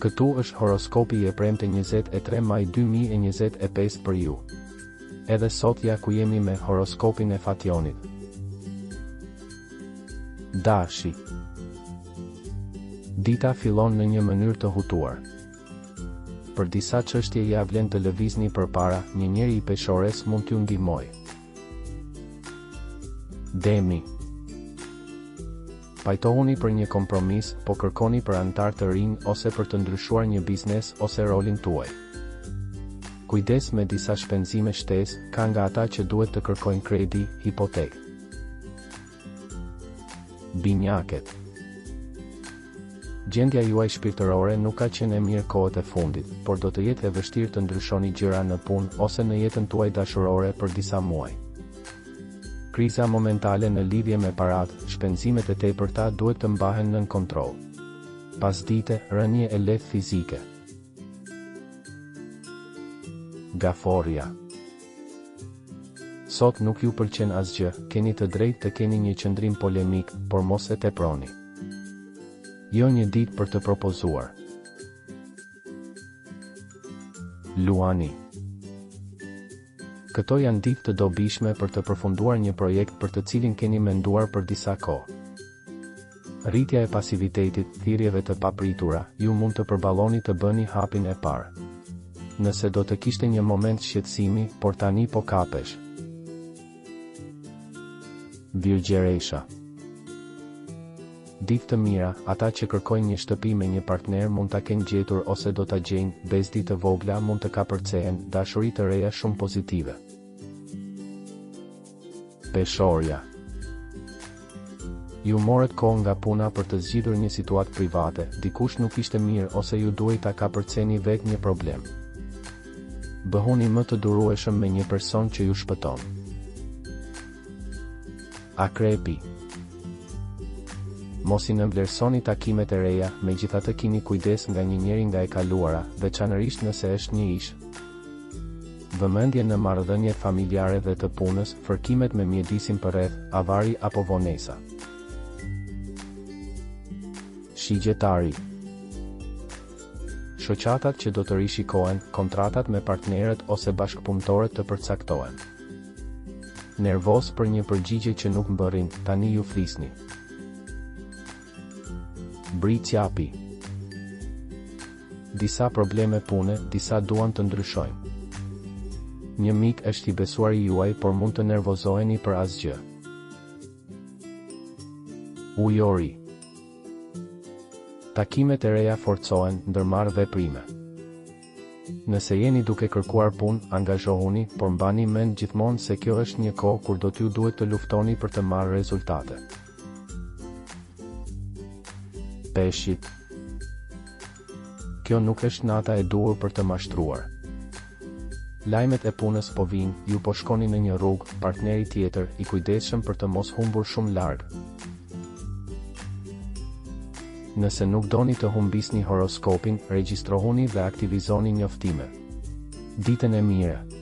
Këtu është horoskopi i e premte 23 maj 2025 për ju. Edhe sot ja ku jemi me horoskopin e Fationit. Dashi. Dita fillon në një mënyrë të hutuar. Për disa çështje ia vlen të lëvizni përpara, një njeri i peshores mund t'ju ndihmojë. Demi. Pajtohuni për një kompromis, po kërkoni për anëtarë të rinj ose për të ndryshuar një biznes ose rolin tuaj. Kujdes me disa shpenzime shtesë, ka nga ata që duhet të kërkojnë kredi, hipotekë. Binjaket. Gjendja juaj shpirtërore nuk ka qenë e mirë kohët e fundit, por do të jetë e vështirë të ndryshoni gjëra në punë ose në jetën tuaj dashurore për disa muaj. Kriza momentale në lidhje me paratë, shpenzimet e tepërta duhet të mbahen nën kontroll. Pasdite, rënie e lehtë fizike. Gaforrja. Sot nuk ju pëlqen asgjë, keni të drejtë të keni një qëndrim polemik, por mos e teproni. Jo një ditë për të propozuar. Luani. Këto janë ditë të dobishme për të përfunduar një projekt për të cilin keni menduar për disa kohë. Rritja e pasivitetit, thirrjeve të papritura, ju mund të përballoni të bëni hapin e parë. Nëse do të kishte një moment shqetësimi, por tani po kapesh. Virgjëresha. Ditë të mira, ata që kërkojnë një shtëpi me një partner mund ta kenë gjetur ose do ta gjejnë, bezdi të vogla mund të kapërcehen, dashuri të reja shumë pozitive. Peshorja. Ju morët kohë nga puna për të zgjidhur një situatë private, dikush nuk ishte mirë ose ju duhej ta kapërceni vetë një problem. Bëhuni më të durueshëm me një person që ju shpëton. Akrepi. Mos i nënvlerësoni takimet e reja, megjithatë kini kujdes nga një njeri nga e kaluara, veçanërisht nëse është një ish. Vëmendje në marrëdhëniet familjare dhe të punës, fërkimet me mjedisin përreth, avari apo vonesa. Shigjetari. Shoqatat që do të rishikohen, kontratat me partnerët ose bashkëpunëtorët të përcaktohen. Nervoz për një përgjigje që nuk mbërrin, tani ju flisni. Bricjapi. Disa probleme pune, disa duan të ndryshojnë. Një mik është i besuari juaj por mund të nervozoheni për asgjë. Ujori. Takimet e reja forcohen, ndërmarr veprime. Nëse jeni duke kërkuar punë, angazhohuni, por mbani mend gjithmonë se kjo është një kohë kur do t'ju duhet të luftoni për të marrë rezultate. Peshqit. Kjo nuk është nata e duhur për të mashtruar. Lajmet e punës po vijnë, ju po shkoni në një rrugë, partneri tjetër, i kujdesshëm për të mos humbur shumë larg. Nëse nuk doni të humbisni horoskopin, regjistrohuni dhe aktivizoni njoftimet. Ditën e mirë!